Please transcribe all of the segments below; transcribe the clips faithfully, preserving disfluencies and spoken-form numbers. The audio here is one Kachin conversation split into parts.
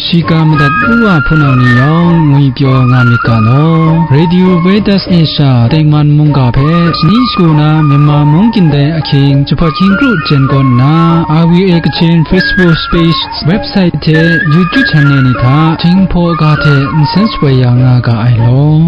Shiga madat u wa hpunau ni yawng ngwi pyaw nga myit ga law. Radio Veritas Asia Taiman mungga hpe shani shagu na Myanmar mung kyin dai ahkying jahpawt hkying kru jen kaw nna, R V A Kachin Facebook page, website hte YouTube channel ni hta Jinghpaw ga hte nsen shapoi ya nga ga ai law.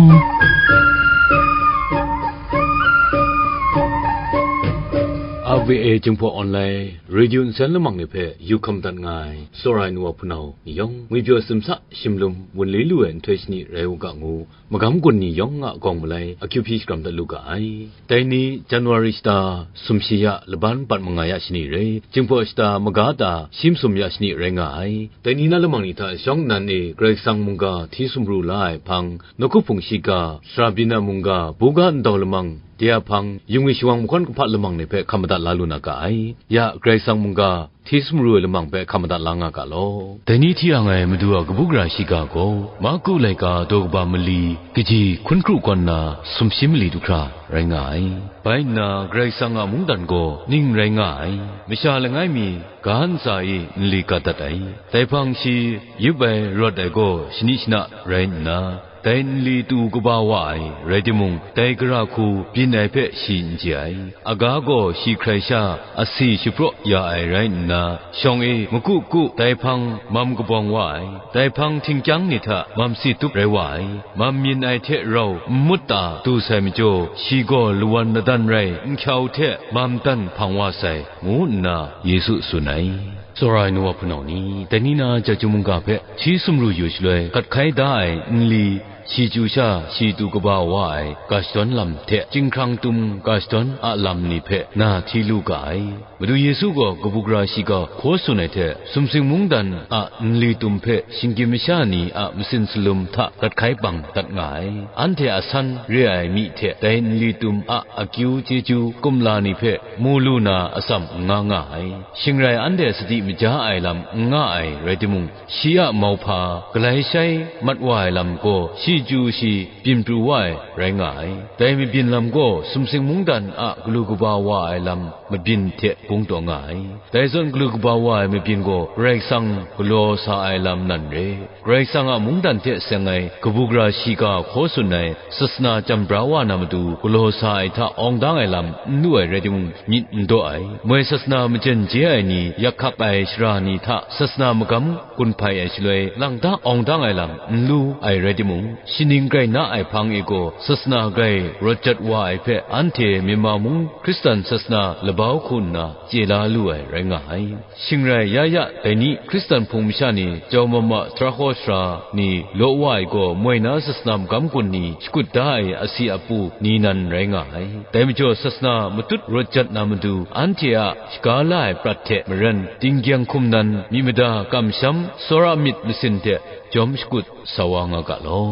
R V A Jinghpaw Online Radio nsen lamang ni hpe yu hkam dat nga ai, tsawra ai nu wa hpunau ni yawng, ngwi pyaw sumsa shimlum wunli lu ai nhtoi shani rai u ga ngu, magam gun ni yawng a gawng malai akyu hpyi shakram dat lu ga ai. Dai ni, January shata sumshi ya laban bat manga ya shani rai, Jinghpaw shata maga ta shi masum ya shani rai nga ai. Dai ni na lamang ni hta shawng nnan e Karai Kasang mungga hti sumru la ai hpang, nawku hpung shiga, sara byin a mungga, buga ndau lamang, de a hpang, yungwi shawang mahkawn kahpa lamang ni hpe hkam madat la lu na ga ai. Ya, Karai Kasang mungga hti sumru ai lamang hpe hkam madat la nga ga law. Dai ni hti yang ai Madu a kabu gara shiga gaw, Marku laika daw kaba mali, kaji hkun kru kawn na sumshi mali du hkra rai nga ai. Bai nna, Karai Kasang a mungdan gaw ning rai nga ai? Masha langai mi ga ntsa e nli gat dat ai. Dai hpang shi yup ai rawt ai gaw shani shana rai nna, dai nli tu kaba wa ai rai timung, dai gara hku byin ai hpe shi n chye ai. Aga gaw shi hkrai sha asi shapraw ya ai rai nna, shawng e maku ku dai hpang mam kabawng wa ai. Dai hpang htingkyang ni hta mam si tup rai wa ai. Mam myin ai hte rau n mut ta du sai majaw, shi gaw lawan ladan rai nhkyau hte mam dan hpang wa sai, ngu nna Yesu tsun ai. Tsawra ai nu wa hpunau ni, dai ni na Jahtum mungga hpe hti sumru yu shaloi gat hkai da ai nli, shi chyu sha shi tu kaba wa ai ga shadawn lam hte, chyinghkrang tum ga shadawn a lam ni hpe na hti lu ga ai. Madu Yesu gaw kabu gara shiga hkaw tsun ai hte, sumsing mungdan a nli tum hpe shinggyim masha ni a masin salum hta gat hkai bang dat nga ai. Anhte a san re ai mi hte dai nli tum a akyu chyeju kumla ni hpe mu lu na atsam n nga nga ai. Shing rai anhte sadi maja ai lam n nga ai rai timung, shi a mauhpa galai shai mat wa ai lam gaw shi chyu shi byin pru wa ai rai nga ai. Dai mabyin lam gaw sumsing mungdan a galu kaba wa ai lam mabyin hte bung taw nga ai. Dai zawn galu kaba wa ai mabyin gaw Karai Kasang galaw sa ai lam nan re. Karai Kasang a mungdan hte seng ai kabu gara shiga hkaw tsun ai sasana chyam bra wa na matu galaw sa ai hta awng dang ai lam n lu ai rai timung, myit n daw ai. Moi sasana majen je ai ni, yak hkak ai shara ni hta sasana magam gun hpai ai shaloi, lang da awng dang ai lam n lu ai rai timung, shaning grai na ai hpang e gaw, sasana grai rawt jat wa ai hpe, anhte Myanmar mung Hkristan sasana labau hku nna chye la lu ai rai nga ai. Shing rai, ya ya, dai ni Hkristan hpung masha ni jau ma ma, sara hkaw sara ni law wa ai gaw, moi na sasana magam gun ni shakut da ai asi apu ni nan rai nga ai. Dai majaw, sasana matut rawt jat na matu, anhte a shaga la ai prat hte maren, dinggyang hkum nan, myi mada, kamsham, tsawra myit masin hte jawm shakut sa wa nga ga law.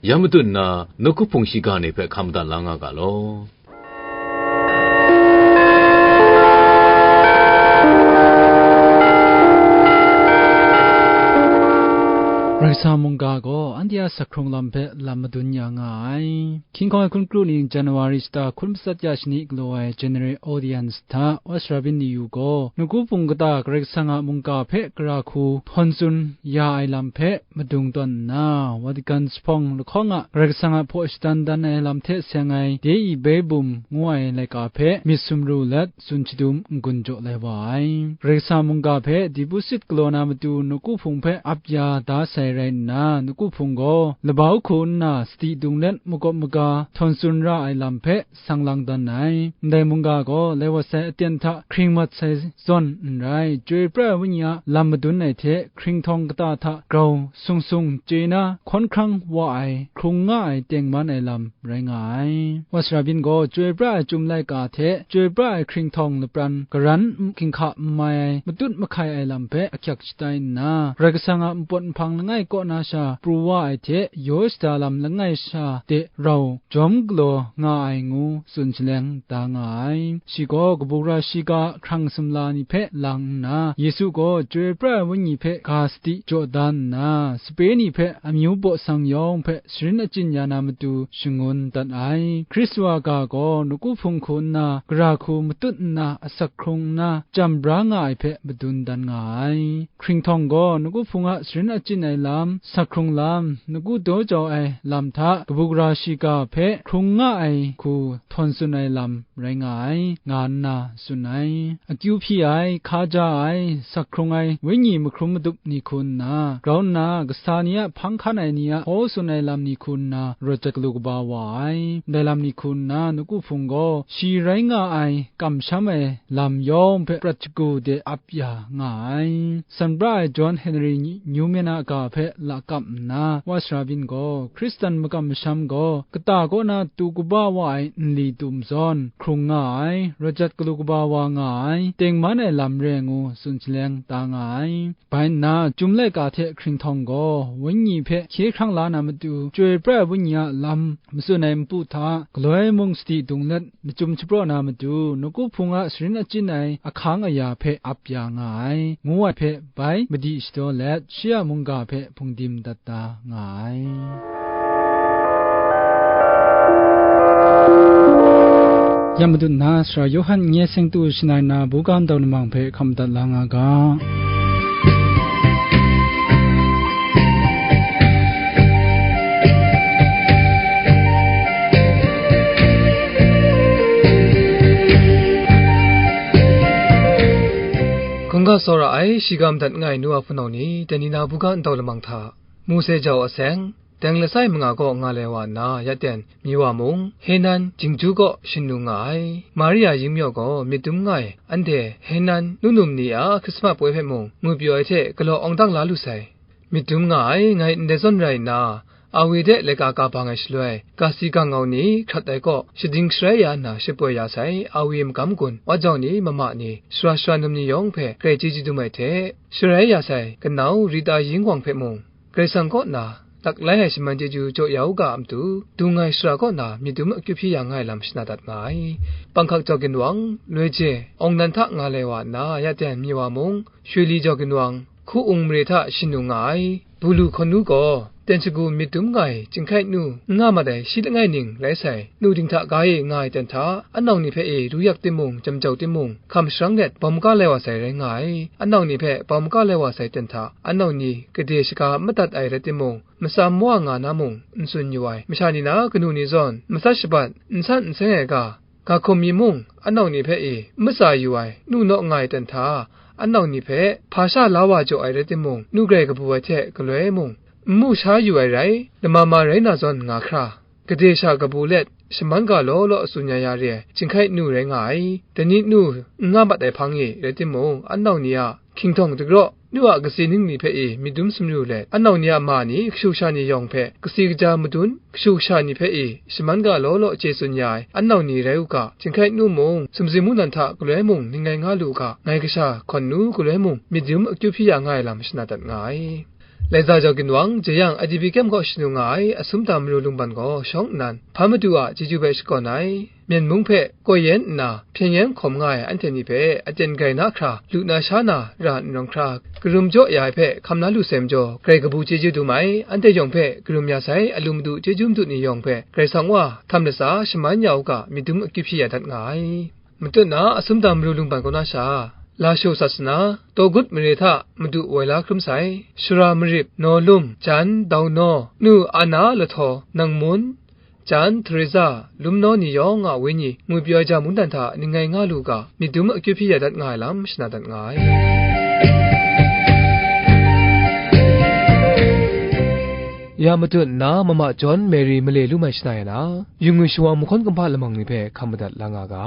Ya matut nna, nawku hpung shiga ni hpe hkam madat la nga ga law. Rai sa mungga gaw anhte a asak hkrung lam hpe lam madun ya nga ai. Hkying hkawng ai hkun kru ni January shata hkun matsat ya shani galaw ai General Audience hta West Rabin ni yu gaw, nawku hpung kata Karai Kasang a mungga hpe gara hku htawn tsun ya ai lam hpe madung tawn nna, Vatican jahpawng lahkawng a Karai Kasang a hpaw shadan dan ai lam hte seng ai De Verbum ngu ai laika hpe myit sumru let tsun shadum n-gun jaw lai wa ai. Karai Kasang mungga hpe di bu sit galaw na matu nawku hpung hpe ap ya da sai rai nna, nawku hpung gaw labau hku nna sadi dung let magawp maga htawn tsun ra ai lam hpe sang lang dan ai. Ndai mungga gaw lai wat sai aten hta hkring mat sai zawn n rai, Chyoi pra ai Wenyi a lam madun ai hte hkringhtawng kata hta grau sung sung chye na hkawn hkrang wa ai, hkrung nga ai tengman ai lam rai nga ai. West Rabin gaw chyoi pra ai Chyum laika hte chyoi pra ai hkringhtawng lapran garan n-, ginhka n mai ai, matut mahkai ai lam hpe ahkyak shatai nna, Karai Kasang a npawt nhpang langai kaw na sha pru wa ai hte, yaw shada lam langai sha de rau jawm galaw nga ai ngu tsun shaleng da nga ai. Shi gaw kabu gara shiga hkrang sumla ni hpe lang nna, Yesu gaw Chyoi pra ai Wenyi hpe ga sadi jaw dan nna, sape ni hpe amyu baw sang yawng hpe sharin achyin ya na matu shangun dat ai. Hkristu a ga gaw nawku hpung hku nna, gara hku matut nna, asak hkrung nna, chyam bra nga ai hpe madun dan nga ai. Hkringhtawng gaw nawku hpung a sharin achyin ai lam, asak hkrung lam, nawku daw jau ai lam hta kabu gara shiga hpe hkrung nga ai hku htawn tsun ai lam rai nga ai, nga nna tsun ai. Akyu hpyi ai, hka ja ai, asak hkrung ai, wenyi mahkrum madup ni hku nna, grau nna, kasa ni a hpang hkan ai ni a hkaw tsun ai lam ni hku nna, rawt jat galu kaba wa ai. Ndai lam ni hku nna, nawku hpung gaw shi rai nga ai, kamsham ai lam yawng hpe prat shagu de ap ya nga ai. Sanpra ai John Henry Newman a ga hpe lakap nna, wa sara byin gaw, Hkristan makam masham gaw, kata kaw na tu kaba wa ai nli tum zawn, hkrung nga ai, rawt jat galu kaba wa nga ai, tengman ai lam re ai ngu tsun shaleng da nga ai. Bai nna, Chyum laika hte Hkringhtawng gaw, Wenyi hpe hkye hkrang la na matu, Chyoi pra ai Wenyi a lam matsun ai npu hta, galoi mung sadi dung let, machyum shapraw na matu, nawku hpung a sharin achyin ai ahkang aya hpe ap ya nga ai, ngu ai hpe bai madi shadaw let, shi a mungga hpe hpungdim dat da nga ai. Ya matut nna, Sara Yawhan nye seng tu shangai na, buga ndau lamang hpe hkam dat la nga ga. Hkungga tsawra ai, shiga madat nga ai nu a hpunau ni, dai ni na buga ndau lamang hta, Mose jau aseng, Teng lasai manga kaw nga lai wa nna, ya ten Miwa mung, Henan Jingju kaw shin nu nga ai. Maria yingmyaw gaw myit dum nga ai, anhte Henan nu num ni a Hkrismas poi hpe mung, ngwipyaw ai hte galaw awng dang la lu sai. Myit dum nga ai, ngai ndai zawn rai nna, Awi de laika ka bang ai shaloi, ga si ga ngau ni hkrat ai kaw, shading sharai ya nna shapoi ya sai, Awi magam gun, wa jau ni, mama ni, sara sara num ni yawng hpe grai chyeju dum ai hte, sharai ya sai, kanau Rita Ying Wang hpe mung, Karai Kasang kaw na laklai ai shaman chyeju jaw ya u ga a matu, dung ai sara kaw na myit dum akyu hpyi ya nga ai lam shana dat nga ai. Panghkak jau ginwang, loi je, awng nan hta nga lai wa nna, ya ten Miwa mung, Shwe li jau ginwang, Hku-ung mare hta shin nu nga ai. Bulu hkawn nu gaw, ten shagu myit dum nga ai chyinghkai nu n nga mat ai shi langai ning rai sai, nu dinghta ga e nga ai ten hta, anau ni hpe e ru yak timung, jam jau timung, hkam sharang let bawm ga lai wa sai rai nga ai. Anau ni hpe bawm ga lai wa sai ten hta, anau ni gade shaga n madat ai rai timung, matsa mawa nga na mung, n tsun yu ai. Masha ni na kanu ni zawn, matsat shabat, n san n seng ai ga, ga hkum mi mung, anau ni hpe e n matsa yu ai, nu naw nga ai ten hta, anau ni hpe hpa sha la wa jaw ai rai timung, nu grai kabu ai hte galoi mung, n mu sha yu ai rai, lama ma rai na zawn nga hkra, gade sha kabu let, shaman ga law law tsun ya ya re ai, chyinghkai nu rai nga ai. Dai ni nu n nga mat ai hpang e rai timung, anau ni a hkying htawng dagraw, nu a katsi ning ni hpe e myit dum sumru let, anau ni a ma ni kashu kasha ni yawng hpe katsi kaja madun, kashu kasha ni hpe e shaman ga law law chye tsun ya ai, anau ni rai u ga, chyinghkai nu mung, sumsing mungdan hta galoi mung ning ngai nga lu u ga, ngai kasha hkawn nu galoi mung myit dum akyu hpyi ya nga ai lam shana dat nga ai. Laiza jau ginwang, jeyang, I D P kyem kaw shanu nga ai, Asum Dam Maru Lungban gaw shawng nnan, hpa madu a chyeju hpe shakawn ai, Myen mung hpe koi yen nna, hpyen yen hkawm nga ai anhte ni hpe aten grai na hkra, lu na sha na ra n rawng hkra, karum jaw ya ai hpe hkam la lu sai majaw, grai kabu chyeju dum ai, anhte yawng hpe karum ya sai, alu madu chyeju madu ni yawng hpe, Karai Kasang wa, htam latsa, shaman ya u ga, myit dum akyu hpyi ya dat nga ai. Matut na, Asum Dam Maru Lungban kaw na sha, Lasho Sasana, Tawgut mare hta madu woi la hkrum sai, Shara Marip, Nawlum, Jan, Daunaw, Nu Ana Lahtaw, Nangmun, Jan, Teresa, Lumnaw ni yawng a wenyi, ngwipyaw ai ja mungdan hta ning ngai nga lu ga, myit dum akyu hpyi ya dat nga ai lam shana dat nga ai. Ya matut nna, Mama John Mary male lu mai shana ya na, yu ngwi shawa mahkawn kumhpa lamang ni hpe hkam madat la nga ga.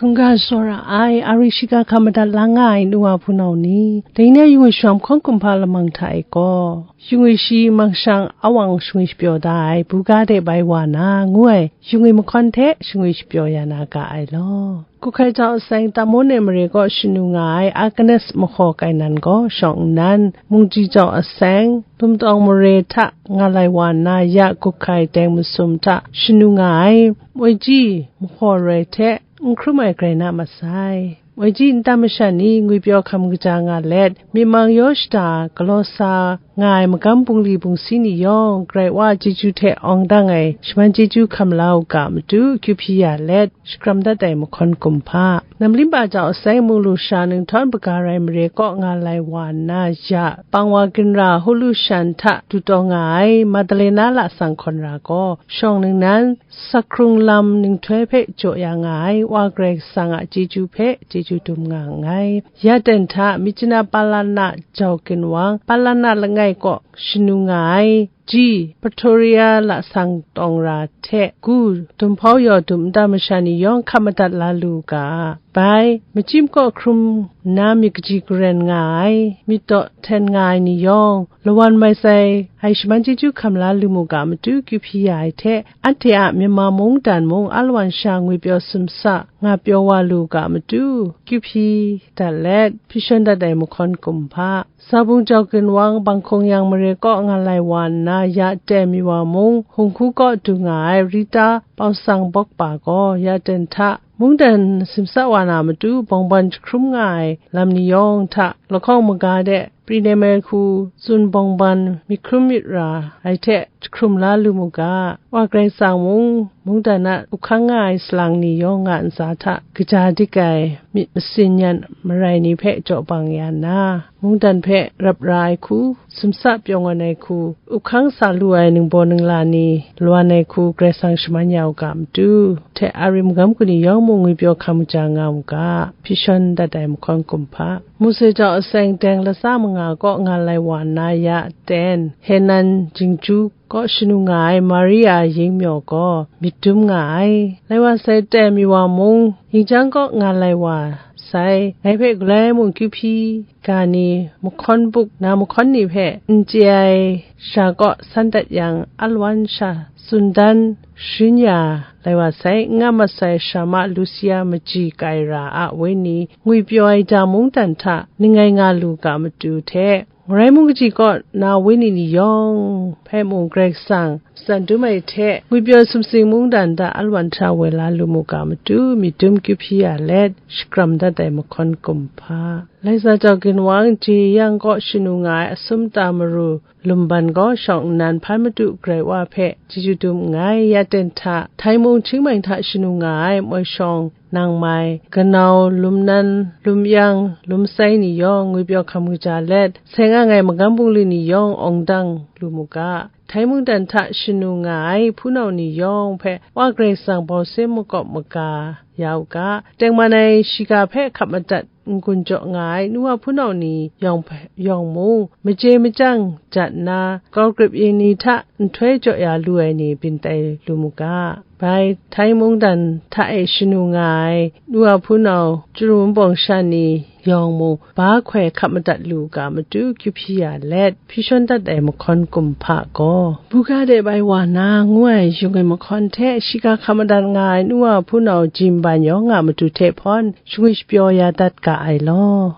Hkungga tsawra ai, ari shiga hkam madat la nga ai nu wa hpunau ni, dai ni a yu ngwi shuwa mahkawn kumhpa lamang hta e gaw, yu ngwi shi mang shang awang shingwi shapyaw da ai, buga de bai wa na, ngu ai yu ngwi mahkawn hte shingwi shapyaw ya na ga ai law. Kuhkai jau aseng Tamon e mare kaw shanu nga ai Agnes mahkaw Kainan gaw shawng nnan, Mungji jau aseng Tumtawng mare hta nga lai wa nna, ya Kuhkai teng masum hta shanu nga ai Moiji mahkaw roi hte n hkrum ai grai na masai. Moiji nta masha ni ngwipyaw hkam kaja nga let, myi mang yaw shada galaw sa nga ai magam bungli bungsi ni yawng, Karai Wa chyeju hte awng dang ai shaman chyeju hkam la u ga matu, kyu hpyi ya let, shakram dat ai mahkawn kumhpa. Namlimba jau aseng mung lu sha ninghtawng baga rai mare kaw nga lai wa nna, ya pang wa ginra hulu shan hta du taw nga ai Madalena lasang hkawn ra gaw, shawng ningnan, sakrung lam ninghtoi hpe jaw ya nga ai Wa Karai Kasang a chyeju hpe chyeju dum nga nngai. Ya ten hta Myitkyina Palana jau ginwang, Palana langai kaw shanu nga ai, ji Pretoria lasang tawng ra hte gu, dum hpau yaw dum nta masha ni yawng hkap madat la lu ga, bai, machyi makaw hkrum nna myit kaji karen nga ai, myit daw hten nga ai ni yawng, lawan mai sai ai shaman chyeju hkam la lu mu ga matu, kyu hpyi ya ai hte, anhte a Myanmar mungdan mung alawan sha ngwipyaw sumsa nga pyaw wa lu ga matu, kyu hpyi dat let, hpyi shawn dat ai mahkawn kumhpa. Zabung jau ginwang banghkung yang mare kaw nga lai wa nna, ya Temi wa mung, Hungku kaw du nga ai Rita Pausang Bawkpa gaw, ya ten hta, mungdan simsa wa na matu, bawngban jahkrum nga ai lam ni yawng hta, lahkawng maga de, pri nem ai hku, tsun bawngban myit hkrum myit ra ai hte, jahkrum la lu mu ga, Wa Karai Kasang mung, mungdan a up hkang nga ai salang ni yawng a ntsa hta, kaja dik ai myit masin yan marai ni hpe jaw bang ya nna, mungdan hpe rap ra ai hku, sumsa pyaw ngawn ai hku, up hkang sa lu ai ningbaw ningla ni, lawan ai hku, Karai Kasang shaman ya u ga matu, hte a rim magam ku ni yawng mung ngwipyaw hkam kaja nga mu ga, hpyi shawn dat ai mahkawn kumhpa. Mose jau aseng deng latsa manga kaw nga lai wa nna, ya ten, Henan jingju kaw shanu nga ai Maria Yingmyaw gaw myit dum nga ai. Lai wa sai Temi wa mung, yin chyang kaw nga lai wa sai, ngai hpe galai mung kyu hpyi ga ni, mahkawn buk na mahkawn ni hpe n chye ai sha kaw san dat yang, alawan sha tsun dan sharin ya lai wa sai, n nga mat sai Sharma Lucia Maji Kaira a wenyi ngwipyaw ai ja mungdan hta ning ngai nga lu ga matu hte, Ngarai mung kaji kaw na wenyi ni yawng hpe mung Karai Kasang matsan dum ai hte, ngwipyaw sumsing mungdan hta alawan hta woi la lu mu ga matu, myit dum kyu hpyi ya let, shakram dat ai mahkawn kumhpa. Laisa jau ginwang jeyang kaw shanu nga ai Asumta Maru Lumban gaw shawng nnan hpan madu Karai Wa hpe chyeju dum nngai. Ya ten hta, Htai mung Htingmeng hta shanu nga ai moi shawng nang mai, kanau, lum nan, lum yang, lum sai ni yawng ngwipyaw hkam kaja let, seng ang ai magam bungli ni yawng awng dang lu mu ga. Htai mungdan hta shanu nga ai hpunau ni yawng hpe Wa Karai Kasang bau sem makawp maga ya u ga. Tengman ai shiga hpe hkap madat n-gun jaw nga ai nu wa hpunau ni yawng hpe, yawng mung, maje machyang jat nna, grau grip yin ni hta nhtoi jaw ya lu ai ni byin tai lu mu ga. Bai, Htai mungdan hta e shanu nga ai nu wa hpunau chyaru bawng sha ni yawng mung, ba hkoi hkap madat lu ga matu kyu hpyi ya let, hpyi shawn dat ai mahkawn kumhpa gaw, buga de bai wa na, ngu ai yung ai mahkawn hte, shiga hkap madat nga ai nu wa hpunau Jin Ban yawng a matu hte hpawn, shingwi shapyaw ya dat ga ai law.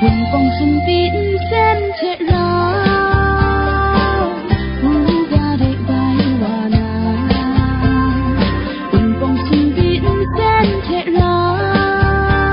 Wunpawng sumpi nsen hte rau, ngu ga de bai wa na. Wunpawng sumpi nsen hte rau,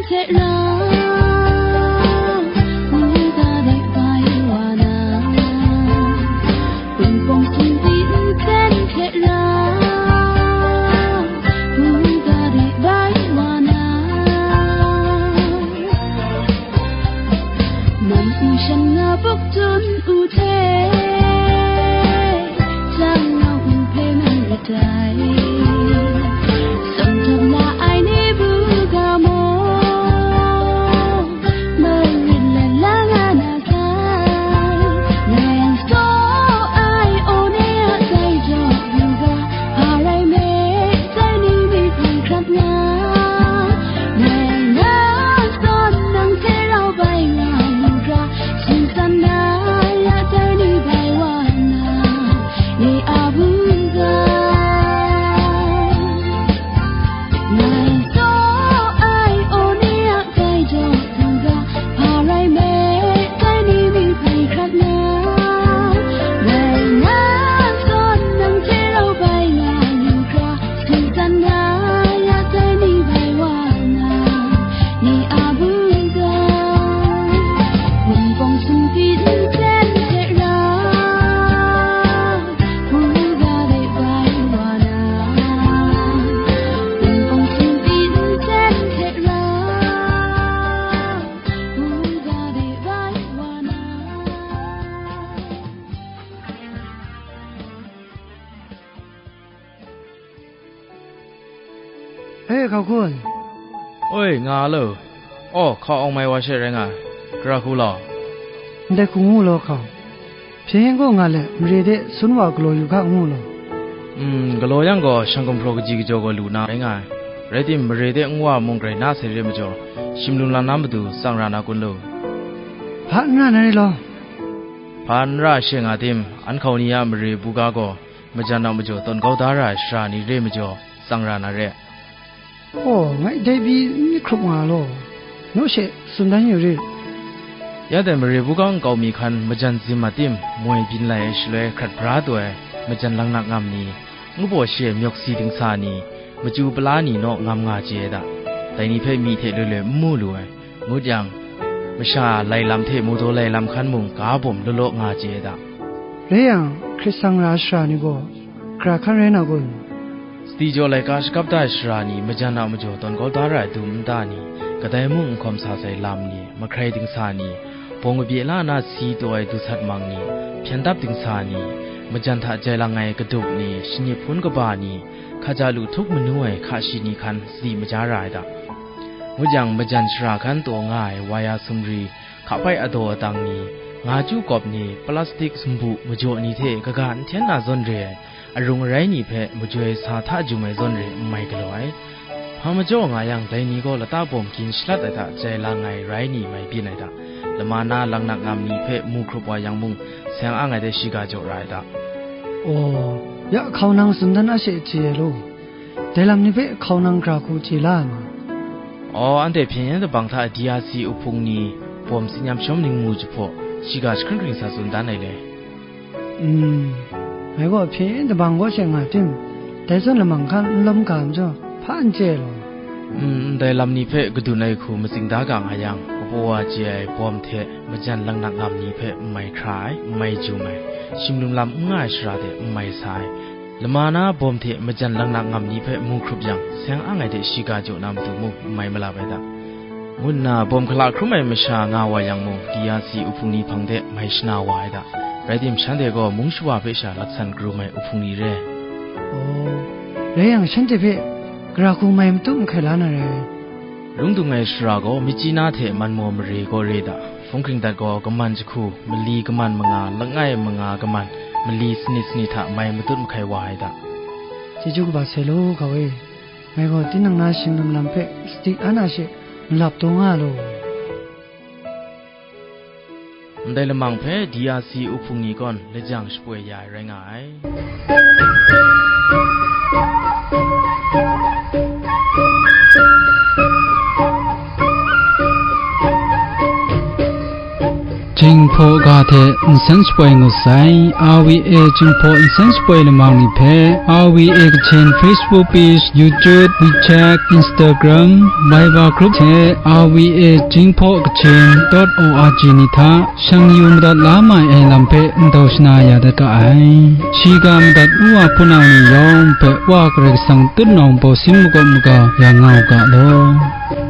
hte rau, buga de bai wa na, Wunpawng sumsing nsen hte rau, buga de bai wa na, nam nshan nga buk tun u hte, jang nau n hpe man rat ai, sam htam la ai ni buga maw? Marin let lang a na sai, ngai an saw ai o ni a dai jaw yu ga, hpa rai me, dai ni myi hpang hkrat nga, ngai na zawn nang hte rau bai nga yu ga, sumsan na ya dai ni bai wa na, ni a buga. Ngai saw ai o ni a dai jaw yu ga, hpa rai me, dai ni myi hpang hkrat nga, ngai na zawn nang hte rau bai nga yu ga, sumsan na ya dai ni bai wa na, ni a buga. Wunpawng sumsing nsen hte rau, buga de bai wa na, Wunpawng sumsing nsen hte rau, buga de bai wa na. E, hkau hkun. Oi, nga lo. Aw, hkau awng mai wa she rai nga ai. Gara hku law. Ndai hku ngu law hkau. Hpyen gaw nga let, mare de sun wa galaw yu ga ngu law. Mm, galaw yang gaw, shang gumhpraw kaji kajaw gaw lu na rai nga ai. Rai tim, mare de ngu wa mung grai na sai re majaw, shim lung lang na matu tsang ra na kun lu? Hpa n ra na re law. Hpa n ra she nga tim, an hkau ni a mare buga gaw, majan a majaw tawn kau da ra ai sara ni re majaw, tsang ra na re. Aw, ngai dai pyi n myit hkrup nga law, naw she tsun dan yu rit. Ya dai mare buga nkau mi hkan majan zim a tim, moi byin lai ai shaloi hkrat bra taw ai majan laknak ngam ni, ngu baw shi ai myawk si dingsa ni, machyu pala ni naw ngam nga chye ai da. Dai ni hpe myi hte loi loi n mu lu ai. Ngut yang, masha lai lam hte mawdaw lai lam hkan mung ga bawm law law nga chye ai da. Rai yang, hkrit sang ra ai sara ni gaw, gara hkan rai na kun? Sadi jaw laika shakap da ai sara ni, majan a majaw tawn kau da ra ai dum nta ni, kadai mung n hkawm sa sai lam ni, mahkrai dingsa ni, bawng kabye la na si taw ai dusat mang ni, hpyen dap dingsa ni, majan hta jai lang ai kaduk ni, shanip hpun kaba ni, hkaja lu htup manu ai hka shi ni hkan sadi maja ra ai da. Ngut yang, majan shara hkan taw nga ai waya sumri, hkapai adaw atang ni, nga chyu kawp ni, plastik sumbu majaw ni hte kaga n hten na zawn re ai, arung arai ni hpe majoi sa hta jum ai zawn re n mai galaw ai. Hpa majaw nga yang, dai ni gaw lata bawm gin shalat ai hta jai lang ai rai ni mai byin ai da. Lama na laknak ngam ni hpe mu hkrup wa yang mung, seng ang ai de shiga jaw ra ai da. Aw, ya hkau nang tsun dan a she chye ai law. Dai lam ni hpe hkau nang gara hku chye la ai ma? Aw, anhte hpyen yen dabang hta D R C uhpung ni bawm tsin yam shawm ningmu jahpaw, shiga jahkring hkring sa tsun dan ai le. Mm, ngai gaw hpyen yen dabang kaw she nga tim, dai zawn lamang hkan n lawm ga majaw, hpa n chye ai law. Mm, ndai lam ni hpe kadun ai hku matsing da ga nga yang, kabaw wa chye ai bawm hte majan laknak ngam ni hpe n mai hkra ai, n mai jum ai, shim lung lam n nga ai sara de n mai sa ai, lama na bawm hte majan laknak ngam ni hpe mu hkrup yang, seng ang ai de shiga jaw na matu mung n mai malap ai da. Ngu nna bawm hkala hkrum ai masha nga wa yang mung, D R C uhpung ni hpang de mai shana wa ai da. Rai tim, shanhte gaw mung shawa hpe sha laksan karum ai uhpung ni re. Aw, rai yang, shanhte hpe gara hku mai matut mahkai la na rai. Lung dung ai sara gaw, Myitkyina hte Manmaw mare gaw re da. Hpung hkring dat gaw, kaman jahku, mali kaman manga, langai manga kaman, mali sanit sanit hta mai matut mahkai wa ai da. Chyeju kaba sai law, hkau e. Ngai gaw tinang na shing lum lam hpe sadi an a she malap taw nga law. Ndai lamang hpe D R C uhpung ni gaw lajang shapoi ya ai rai nga ai. Jinghpaw ga hte nsen shapoi ngut sai. R V A Jinghpaw nsen shapoi lamang ni hpe R V A Kachin Facebook page, YouTube, WeChat, Instagram, Viber group hte R V A Jinghpaw Kachin dot O R G ni hta shang yu madat la mai ai lam hpe ndau shana ya dat ga ai. Shiga madat ngu a hpunau ni yawng hpe Wa Karai Kasang tutnawng baw sin makawp maga ya nga u ga law.